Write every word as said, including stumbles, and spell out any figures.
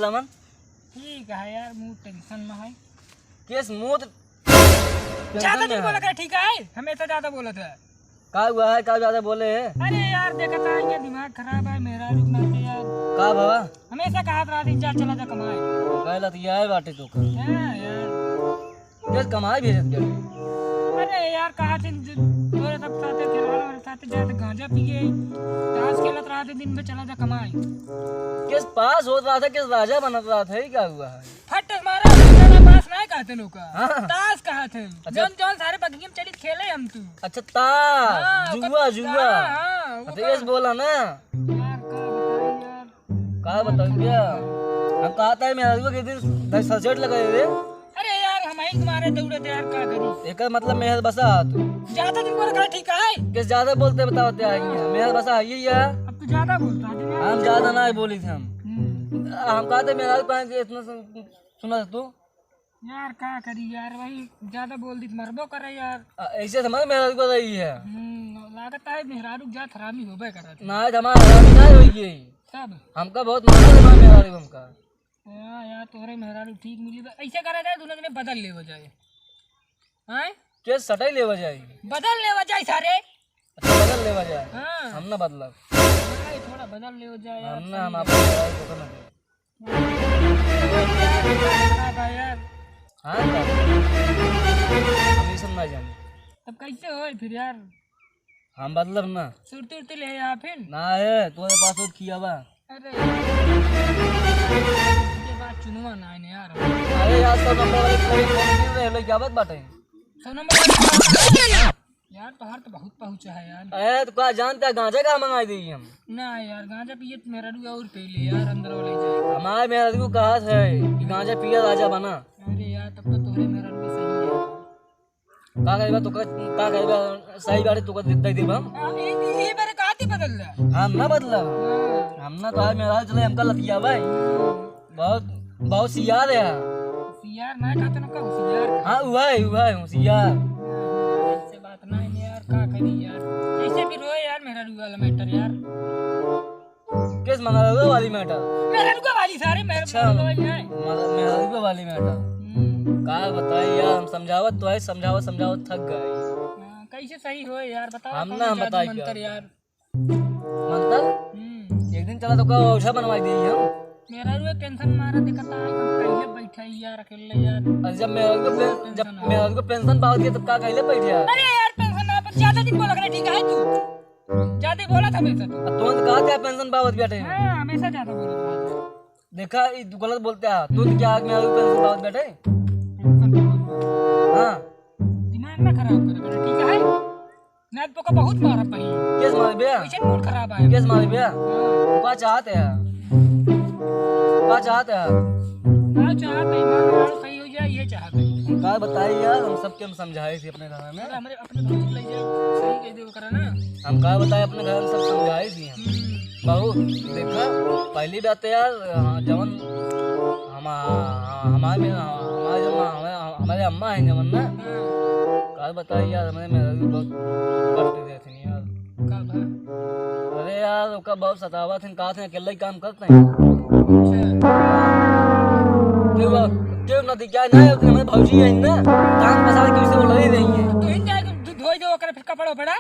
समन? ठीक है यार, मूड टेंशन में है। किस मूड ज्यादा टेंशन दिन में बोला है? कर, ठीक है, हमेशा ज्यादा बोलत है। का हुआ है, का ज्यादा बोले है? अरे यार, देखा था, ये दिमाग खराब है मेरा, रुकना से यार। का बाबा? हमेशा कहा था, "जा, चला जा कमाए।" गलत ये है बाटे तो का। हाँ यार। देश कमाए भेजत गए। अरे यार, कहा थे जो तोरे सब साथे खेलवाना, और साथे जाते गांजा पिए, ताश खेलत रहा थे दिन में, चला जा कमाए। किस पास होत रहा था, किस राजा बनत रहा था, ये का हुआ है? फट मारा, पास ना कहते लोग का। हाँ। ताश कहा थे। अच्छा। जौन, जौन सारे बगियम चली खेले हम तू। अच्छा, ताश, हाँ, जुआ, ओकर, जुआ। हाँ, हाँ, अच्छा, ओकर। ये बोला ना। यार, का बताई यार। का बताई भैया? हम कहत है, मेहरारू के दिन दस सचेट लगाए रे। अरे यार, हम ही तुम्हारे दौड़े थे यार, का करी? एकर मतलब मेहर बसा तू। ज्यादा दिन बोल कर ठीक है? किस ज्यादा बोलते बताओ, क्या है ये? मेहर बसा है ये या? अब तू ज्यादा बोलता है, ज्यादा। हम ज्यादा ना बोली थे हम। हम्म। हम कहते मेहरारू पाए इतना सुन-, सुना तू। यार, का करी यार, वही ज्यादा बोल दी, मरबो करे यार। अ, ऐसे समझ मेहरारू को रही है। हम्म, लागत है मेहरारू के जात हरामी होबे करत है। ना, हमारा हरामी ना होई है। तब? हमका बहुत मारा हमारे मेहरारू हमका। हाँ यार, तोहरे मेहरारू ठीक मिली बा। ऐसे करा जाए, दोनों जने बदल लेवा जाए। हैं? केस सटाई लेवा जाए। बदल लेवा जाए सारे। अच्छा, बदल लेवा जाए। हाँ। हम ना बदलब। नहीं, थोड़ा बदल लेवा जाए यार, हम ना, सही हम है। आपको मेहरारू को ना देब। हाँ भाई यार। हाँ, का? हम ये सब ना जाने। तब कैसे होए फिर यार? हम बदलब ना। सुरती उरती ले आ फिर। ना है, तोरे पास और किया बा। अरे यार, ये बात चुनवा ना है यार। अरे यार, सौ नंबर वाले फोन, फोन नहीं रहे, लोग क्या बात बाटे? सौ नंबर वाले यार, तोहार तो बहुत पहुँचा है यार। अरे, तो का जानता है, गांजा का मंगाई देई हम? ना यार, गांजा पिए तो मेहरारू और पी ले यार, अंदर वाले जाए। हमारे मेहरारू को कहा है कि गांजा पिया राजा बना। अरे यार, तब तो तोहरे मेहरारू भी सही है। का करेगा तो का, का करेगा, सही बात है, तो का दे, दे देब हम। हाँ, ये, ये, ये बारे का आदत बदल रहा है। हम ना बदला। हाँ। हम ना तो आज मेहरारू चले, हमका लतिया भाई। बहुत, बहुत सियार है। सियार ना कहते ना, का होशियार। हाँ, हुआ है, हुआ है, होशियार। हाँ, ऐसे बात ना है यार, का करी यार। कैसे भी रोए यार, मेहरारू वाला मैटर यार। किस मेहरारू वाली मैटर? मेहरारू वाली सारे, मेहरारू अच्छा, वाली है। मेहरारू वाली मैटर। हम्म। का बताई यार, हम समझावत तो है, समझावत, समझावत थक गए। हाँ, कैसे सही होए यार, बताओ हम कौन ना, हम जादू बताई मंत्र क्या? यार। मंत्र? हम्म। एक दिन चला तो का औषा बनवाई देई हम। मेहरारू टेंशन मारा देखता है, हम कइले बैठे ही यार, अकेले यार। अरे जब मेहरारू को पे-, जब टेंशन है। मेहरारू को पेंशन पावत है, तब का कइले बैठे यार? अरे यार, पेंशन ना, पर ज्यादा दिन बोला करे, ठीक है तू? ज्यादा बोला था मेरे से तू। अब तुरंत कहा था पेंशन पावत बैठे हैं। हाँ, हमेशा ज्यादा बोला था। देखा, ये तू गलत बोलते हैं। तुरंत क्या आज मेहरारू को पेंशन पावत बैठे? पेंशन पावत। हाँ। दिमाग ना खराब करे बेटा, ठीक है? ना तो का बहुत मारा भाई। केस मारे बे? कैसे मूड खराब है? केस मारे बे? हाँ। का चाहते हैं? का चाहते हैं? ना चाहते हैं, मानो यार सही हो जाए, ये चाहते हैं। हम का बताई यार, हम सबके हम समझाए थे अपने घर में। अरे हमरे अपने भौजी ले जाए, सही कह दे ओकरा ना। हम का बताई, अपने घर में सब समझाए थे हम। हम्म। बहुत, देखा, पहली बात तो यार, हाँ, जवन हम, हाँ, हमारे में, हाँ, हमारे जो माँ, हमारे, हमारे अम्मा हैं जवन ना, हाँ। का बताई यार, हमारे में अभी बहुत कष्ट देते हैं यार। का बा? अरे यार, ओका बहुत सतावत हैं, का थे अकेले ही काम करते हैं। अच्छा। क्यों बा-, क्यों ना दिखाई ना, अपने हमारे भौजी हैं ना, काम पसार के उसे बोला ही नहीं है। तो इन जाए तो धो-, धोई दो ओकरे फिर कपड़ा उपड़ा।